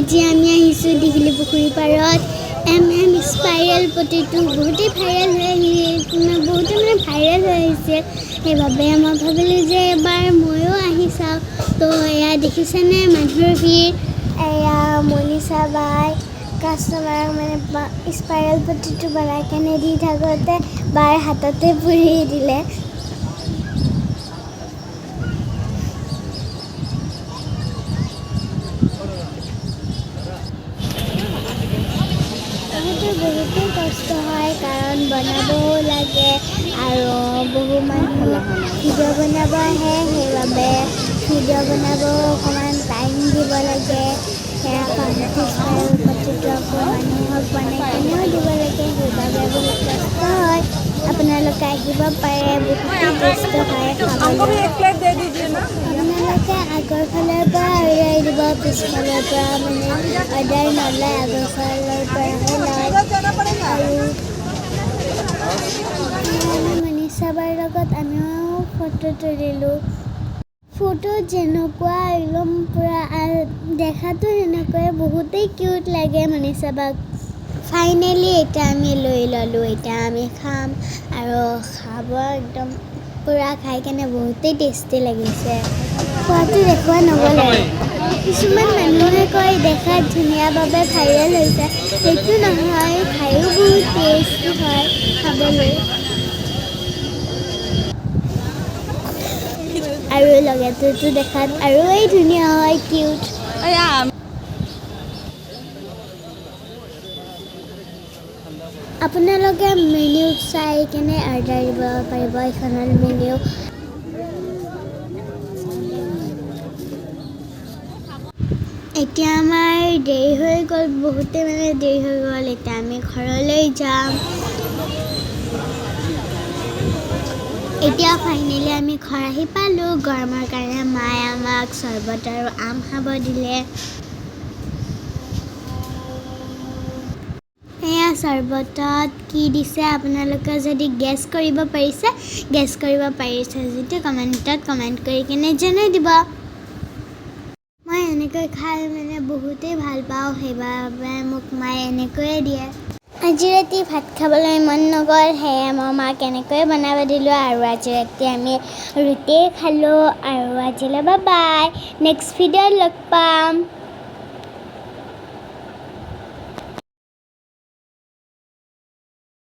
আজি আমি আহিছোঁ দীঘলীপুখুৰী পাৰত। এম এম স্পাইৰেল পটিটো বহুতেই ভাইৰেল হৈ আহি বহুতে মানে ভাইৰেল হৈ আহিছে, সেইবাবে মই ভাবিলোঁ যে এবাৰ ময়ো আহি চাওঁ। তো এয়া দেখিছেনে মানুহৰ ভিৰ। এয়া মনীষা বাই কাষ্টমাৰক মানে স্পাইৰেল পটিটো বনাই কেনে দি থাকোঁতে বাৰ হাততে পুৰি দিলে। তাহাঁতৰ বহুতেই কষ্ট হয়, কাৰণ বনাবও লাগে আৰু বহু মানুহ ভিডিঅ' বনাব আহে, সেইবাবে ভিডিঅ' বনাবও অকণমান টাইম দিব লাগে। সেয়া স্পাইৰেল পটিটো আকৌ মানুহক বনাই কেনেও দিব লাগে, সেইবাবে বহুত কষ্ট হয়। আপোনালোকে আহিব পাৰে, বহুতেই টেষ্ট হয় খাবলৈ। আপোনালোকে আগৰ ফালৰ পৰা অৰ্ডাৰ দিব, পিছফালৰ পৰা মানে অৰ্ডাৰ নলয়, আগৰ ফালৰ পৰাহে লয়। আৰু আমি মনীষা বাৰ লগত আমিও ফটো তুলিলোঁ। ফটোত যেনেকুৱা একদম পূৰা দেখাটো সেনেকুৱাই বহুতেই কিউট লাগে মনীষা বাক। ফাইনেলি এতিয়া আমি লৈ ল'লোঁ, এতিয়া আমি খাম আৰু খাব একদম পূৰা খাই কেনে বহুতেই টেষ্টি লাগিছে। খোৱাটো দেখুওৱা নগ'ল আৰু। কিছুমান মানুহে কয় দেখাত ধুনীয়া বাবে ভাইৰেল হৈছে, সেইটো নহয়, খায়ো বহুত টেষ্টি হয় খাবলৈ। আৰু লগতেতো দেখাত আৰু এই ধুনীয়া হয়, কিউট। আপোনালোকে মেনু চাই কেনে অৰ্ডাৰ দিব পাৰিব, এইখনৰ মেনু। এতিয়া আমাৰ দেৰি হৈ গ'ল, বহুতে মানে দেৰি হৈ গ'ল। এতিয়া আমি ঘৰলৈ যাম। এতিয়া ফাইনেলি আমি ঘৰ আহি পালোঁ। গৰমৰ কাৰণে মায়ে আমাক চৰ্বত আৰু আম খাব দিলে। এয়া চৰ্বতত কি দিছে আপোনালোকে যদি গেছ কৰিব পাৰিছে, গেছ কৰিব পাৰিছে যদি কমেণ্টত কমেণ্ট কৰি কেনে জনাই দিব। মই এনেকৈ খাই মানে বহুতেই ভাল পাওঁ, সেইবাবে মোক মায়ে এনেকৈয়ে দিয়ে। আজি ৰাতি ভাত খাবলৈ মন নগ'ল, সেয়ে মই মাক এনেকৈয়ে বনাব দিলোঁ। আৰু আজি ৰাতি আমি ৰুটিয়ে খালোঁ। আৰু আজিলৈ বাই বাই, নেক্সট ভিডিঅ'ত লগ পাম।